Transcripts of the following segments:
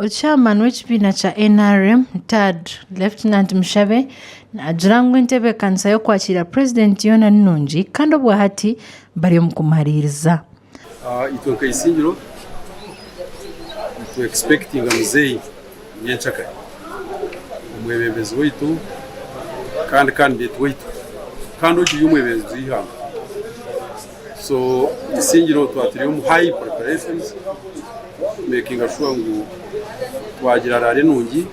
Chairman w'ekibiina kya NRM, Rtd Lieutenant Mushabe naagira ngu entebeekanisa y'okwakiira Purezidenti yoona ni nungi kandi obwahati bari omu kumariiriza. Itwe nka Isingiro nitu expectinga muzeeyi nyenkyakare omwebembezi waitu kandi candidate waitu kandi ogiri omwebembezi w'eihanga. So Isingiro twaba turi omu high preparations kumekinga sure ngu twagira rally nungi.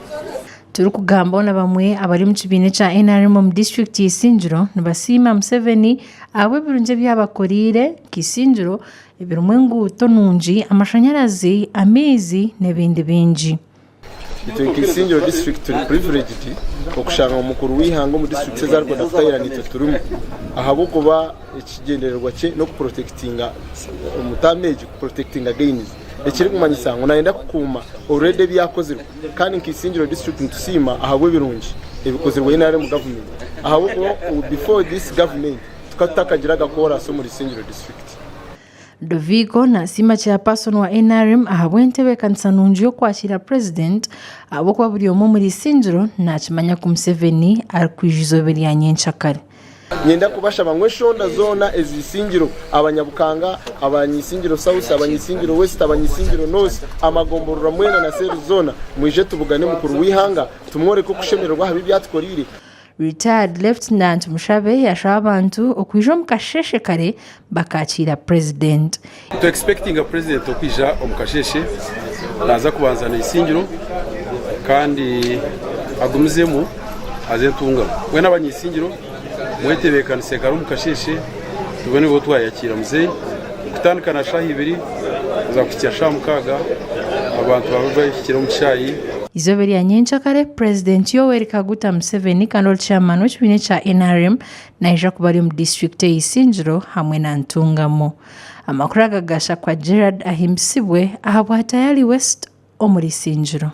Turikugambaho na bamwe abari omu kibiina ekya NRM omu disiturikiti ya Isingiro nibasiima Museveni ahabw'ebirungi ebi abakoreire nka Isingiro ebirimu enguuto nungi, amashanyarazi, amaizi n'ebindi bingi. Itwe nka Isingiro district turi privileged okushanga ngu mukuru w'eihanga omu districts ezi arikwenda kutahirira naitwe turimu ahabw'okuba ekigyendererwa kye n'okuprotectinga omu term egi kuprotectinga gains ekirikumanyisa ngu nayenda kukuuma already ebyakozirwe kandi nka Isingiro district nitusiima ahabw'ebirungi ebikozirwe NRM government ahabw'okuba before this government tukaba tutakagiraga koorasi omuri Isingiro district. Doviko nasiima Chairperson wa NRM ahabw'entebeekanisa nungi y'okwakiira Purezidenti ahabw'okuba buri omwe omuri Isingiro nakimanya ku Museveni arikwija eizooba erya nyenkyakare. Nyenda kubashaba ngu enshonda zoona eza Isingiro, Abanyabukanga, Abanyisingiro South, Abanyisingiro West, Abanyisingiro North, amagomborora mwena na seeri zoona, mwije tubugane mukuru w'eihanga tumworeke okushemererwa aha bi atukoreire. Retired Lieutenant Mushabe yashaba abantu okwija omu kasheeshe kare bakakiira Purezidenti. Tu expectinga Purezidenti okwija omu kasheeshe, naaza kubanza na Isingiro kandi agumizemu aze Ntungamo. Mbwenu abanyaisingiro mwetebeekanise kare omu kasheeshe tubone obu twayakiira muzeeyi. Kutandika na shaaha ibiri kuza kuhitsya shaaha mukaaga abantu babe bahikire omu kishaayi. Eizooba erya nyenkyakare, Purezidenti Yoweri Kaguta Museveni kandi ori Chairman w'ekibiina ekya NRM naija kuba ari omu disiturikiti eya Isingiro hamwe na Ntungamo. Amakuru aga gashakwa Gerald Ahimbisibwe ahabwa Tayali West omuri Isingiro.